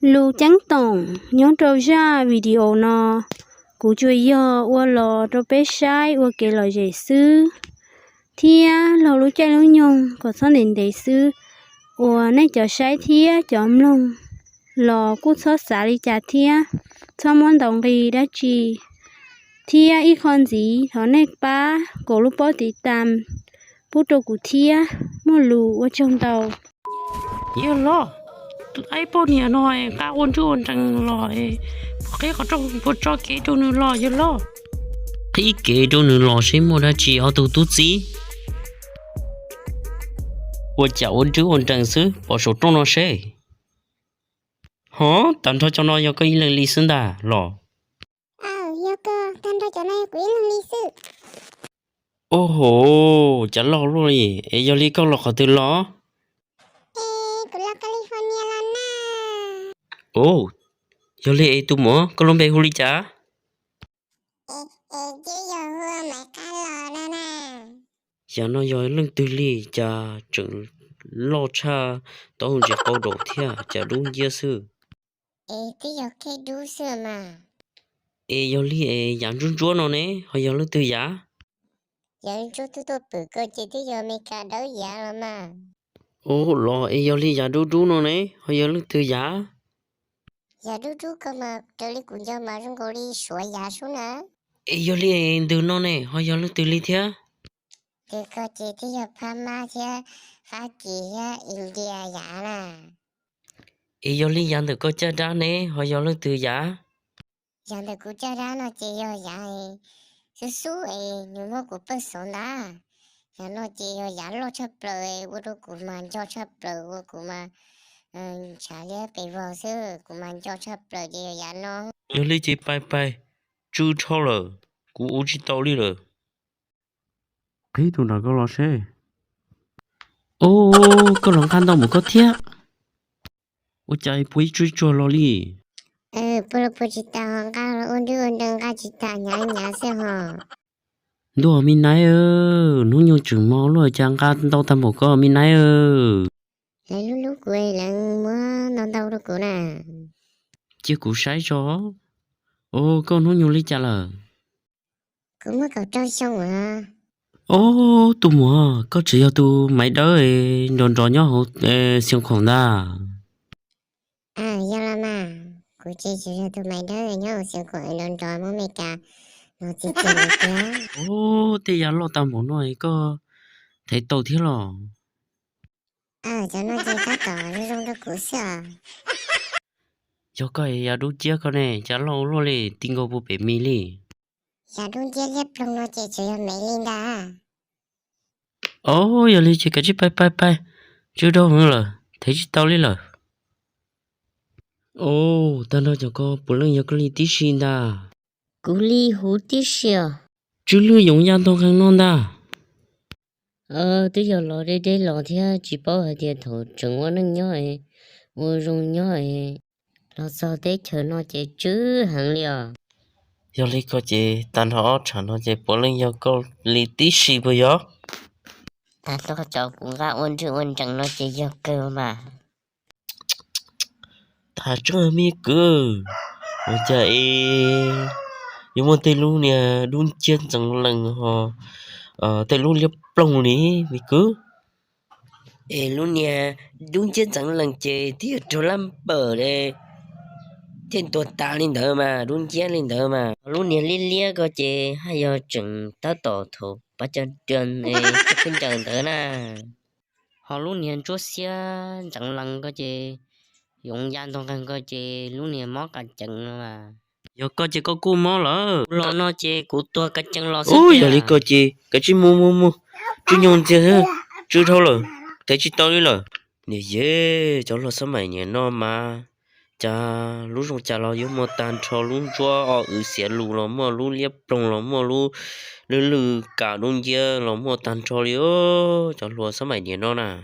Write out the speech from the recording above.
Lus ceeb toom nyob rau zaj video no, kuv tsuas yog ua los rau peb saib ua kev lom zem xwb, thiab laug lub caij lub nyoog kom txhob ntev ntev xwb, uas nej cov saib thiab cov mloog los kuj txhob xav li cas thiab, txhob muab ntaus nqi dab tsi, thiab ib qho ntxiv thov nej pab kaum lub pob tiv tam pub rau kuv thiab, muaj lus ua tsaug ntau. Yawg loj, ib poj niam no nqa ua nruj ua nrees los, puas qhib qhov rooj puas tso kev rau nws los yawg loj? Qhib kev rau nws los seb muaj dab tsi ob tug tub txib. Ua cas ua nruj ua nrees xwb, pom saum rooj no seb. Ho, tag nrho cov no yog koj ib leeg li xwb ntag los? Au ho, cas loj luaj li, es yog li koj los qhov twg los? Au, yog li es tus muam koj lub npe hu li cas? Yam no yog leej twg li cas tseem loj tshaj taub hau ntsis qau daum thiab, cas dub nciab xwb? Es twb yog khej dub xwb mas. Es yog li es yav ntsuab ntsuab no ne ho yog leej twg yav? Yav ntsuab twb tuaj pwm ko ces twb yog Amelikas dawb yav los mas. Ua los es yog li yav dub dub no ne ho yog leej twg yav? Yav dub dub ko mas raws li kuv nco mas zoo nkaus li Suav yav sub na. Es yog li es ntws no ne ho yog leej twg li thiab? Ntws ko ces twb yog Phab Mab thiab Fab Kis thiab India yav na. Es yog li yav ntawm koj caj dab ne ho yog leej twg yav? Yav ntawm kuv caj dab no ces yog yav xub xub es nws muab kuv pawj xov ntag. Yav no ces yog yav loj tshaj plaws, ua rau kuv mas nco tshaj plaws, ua kuv mas ntshav liab pes vog xwb, kuv mas nco tshaj plaws ces yog yav no. Yog li ces pais pais, tsw dhau lawm, kuv ua tsis tau li lawm. Qhib tus nram koj los seb. Au, koj los nqa ntau npaum koj thiab. Ua cas puas ib tsuag ib tsuag los li? Puas los puas tsis tas, nqa los ua nruj ua nrees nqa tsis tas, hnyav hnyav xwb ho. Ntuj, me naiv, hnub nyoog tseem hmo luaj cas nqa ntau tag npaum koj me naiv. Lawv hlub hlub kuv, lawv muab ntau ntau rau kuv na. Cia kuv saib tso. Au, koj hnub nyoog li cas lawm? Kuv muaj kaum rau xyoo os. Au, tus muam, koj tseem yog tus maiv dawb nrov nrov nyob hauv Xeev Khuam ntag. Yog los mas, kuv ces tseem yog tus maiv dawb nyob hauv Xeev Khuam nrov nrov Hmoob Amelikas no txiv txias tiag. Au, tej yav loj tag npaum no koj thev tau thiab los? Cov no ces tab tom zoo zoo rau kuv xwb os. Yog koj yav dub nciab koj ne, cas loj ua luaj li, ti nkaus puag pem mis li. Yav dub nciab liab ploog no ces tseem yog Mev li ntag. Au, yog li ces kav tsij pais pais pais, tsw dhau heev lawm, thev tsis tau li lawm. Au, tag nrho cov ko puav leej yog koj li tib si ntag. Kuv li huv tib si os. Tsw lwj yoov ya ntog nqees no ntag. Twb yog los deb deb los thiab tsis paub hais tias thaum tseem ua neej nyob, ua zoo nyob, los txog teb chaws no ces tsw heev li os. Yog li ko ces tag nrho ob tshav no ces puav leej yog koj li tib si puas yog? Tag nrho cov kuv nqa ua nrwj ua nrees no ces yog kawg mas. Tag tseeb me kwv, ua cas es yuav muaj tej lub niag dub nciab ntxeev lees ho tej lub liab ploog li me kwv? Es lub niag dub nciab ntxeev lees ces twb yog raug laj pawm thiaj ntuag tas li ntawd mas, dub nciab li ntawd mas. Lub niag liab liab ko ces haj yog tseem tab tom thaum pab cov rag tsis khaub ncaws ntawd na. Ho lub niag ntsuab xiab ntxeev lees ko ces yoov ya ntog nqeeg ko ces lub niag mob qas ceev no mas. Yog koj ces koj kuj mob lawm. Kuv los no ces kuv tuag qas ceev los xwb. Yog li ko ces kav tsij mus mus mus, tsw nyoog ntxiag, tsw dhau lawm, thev tsis tau li lawm. Niam yej, cov hluas xab maim niam no mas, cas lub zoo cas los yuav muaj tag nrho, lub ntsuab o wv xiav lus los muaj, lub liab ploog los muaj, lub lwj lwj kam dub nciab los muaj tag nrho li. Cov hluas xab maim niam no na.